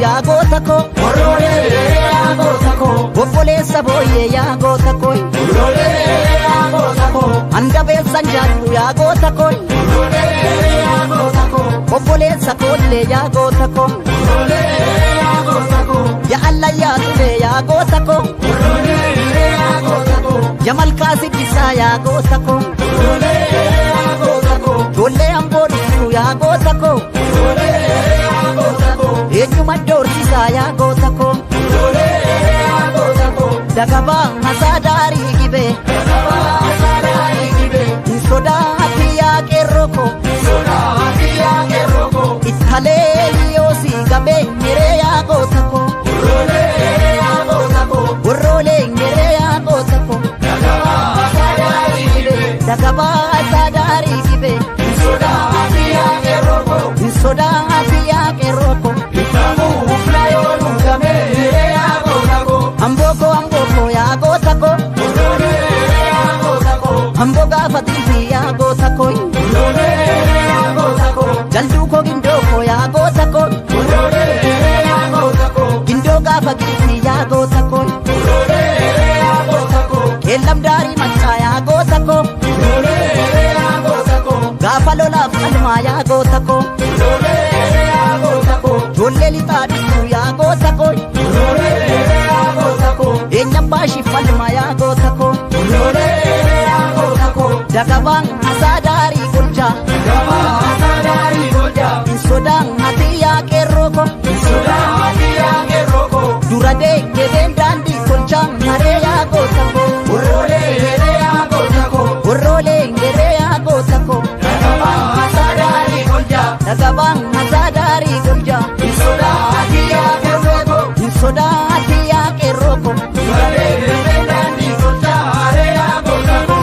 yaa goota koo. Warrolee yaa goota koo. Obboleessa booyyee yaa goota koo. Warrolee yaa goota koo. Hangabeessan jaallu yaa goota koo. Warrolee yaa goota koo. Obboleessa koollee yaa goota koo. Warrolee yaa goota koo. Yaa allayyaa tulee yaa goota koo. Warrolee yaa goota koo. Yaa malkaa siddisaa yaa goota koo. Warrolee yaa goota koo. Ijoollee amboo dhuftu yaa goota koo. Warrolee yaa goota koo. Eenyuma doorsisaa yaa goota koo. Warrolee yaa goota koo. Dagabaa masaa daarii gibee. Dagabaa sadaarii gibee. Hin sodaati yaa qeerroo koo. Sodaati yaa qeerroo koo. Ittalee yoo si gabee miree yaa goota koo. Warrolee yaa goota koo. Warroolee miree yaa goota koo. Dagabaa sadaarii gibee. Dagabaa sadaarii gibee. Sodaati yaa qeerroo koo. Hin sodaati yaa qeerroo koo. Bittamuu humna yoo dhugamee yaa goota koo. Amboo koo amboo koo yaa goota koo. Warrolee yaa goota koo. Amboo gaafa xiifi yaa goota koo. Warrolee yaa goota koo. Jalduu koo gindoo koo yaa goota koo. Warrolee yaa goota koo. Gindoo gaafa xiifi yaa goota koo. Warrolee yaa goota koo. Keellam daarii maccaa yaa goota koo. Warrolee yaa goota koo. Gaafa lolaaf qalmaa yaa goota koo. Warrolee yaa goota koo. Ijoollee lixaa dhuftu yaa goota koo. Warrolee yaa goota koo. Eenyam baashiif falmaa yaa goota koo. Warrolee yaa goota koo. Dagabaan hasaa daarii golchaa. Dagabaa sadaarii golgaa. Hin sodaan ati yaa qeerroo koo. Sodaati yaa qeerroo koo. Dura deeggeen daandii tolchaa maree yaa goota koo. Warrolee yaa goota koo. Warroolee ngeree yaa goota koo. Dagabaa sadaarii golgaa. Dagabaan hasaa daarii golchaa. Sodaati yaa qeerroo koo. Hin sodaati yaa qeerroo koo. Dura deeggeen daandii tolchaa haree yaa goota koo.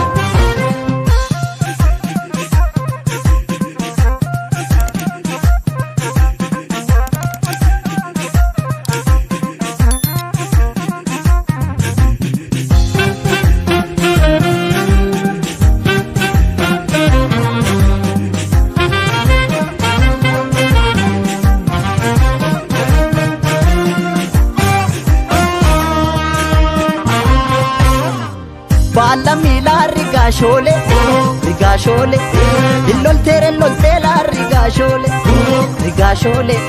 Baala miilaa rigaashoolee rigaashoolee illolteere lolteelaa rigaashoolee rigaashoolee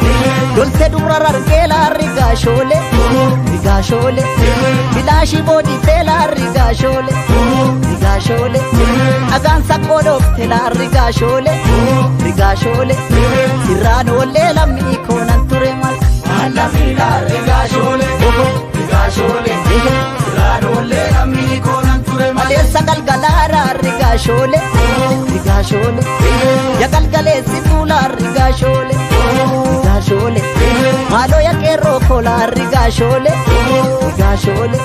lolte dura rargeelaa rigaashoolee rigaashoolee bilaashii booditeelaa rigaashoolee rigaashoolee dhagaan saqqoo dhoofteelaa rigaashoolee rigaashoolee sirraan oollee lammii koonan ture mal. Baala miilaa rigaashoolee rigaashoolee sirraadoolee lammii koonan ture malee. Maleessa galgalaaraa rigaashoolee rigaashoolee ya galgaleessi tuulaa rigaashoolee rigaashoolee maaloo ya qeerroo koolaa rigaashoolee rigaashoolee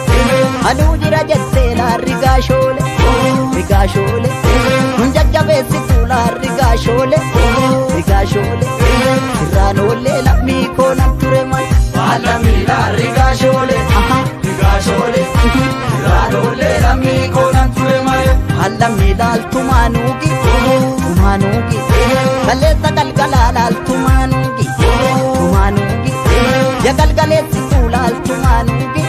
anuu jira jetteelaa rigaashoolee rigaashoolee nun jajjabeessi tuulaa rigaashoolee rigaashoolee sirraanoolee lammii koonan ture mal. Baala miilaa rigaashoolee rigaashoolee sirraadoolee lammii koonan ture malee. Allamni laaltumaanuugi tumaanuugi kaleessa galgalaa laaltumaanuugi tumaanuugi ya galgaleessituu laaltumaanuugi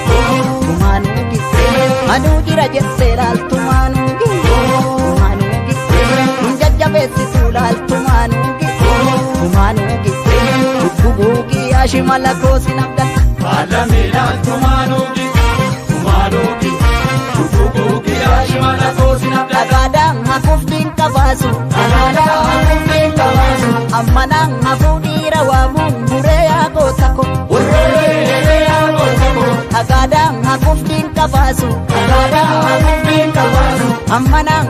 tumaanuugi anuu jira jettee laaltumaanuugi tumaanuugi nun jajjabeessituu laaltumaanuugi tumaanuugi lubbuguugi ashimala koosin abdata. Baala miilaa tumaanuugi tumaanuugi tutukuugi ashimala koosin abdata. Dhagaadhaan hafuuf dinqa baasu. Dhagaadhaan hafuuf dinqa baasu. Ammanaan hafuu dhiira waamuun muree yaa goota ko. Warrolee yaa goota koo. Dhagaadhaan hafuuf dinqa baasu. Dhagaadhaan hafuuf dinqa baasu. Ammanaan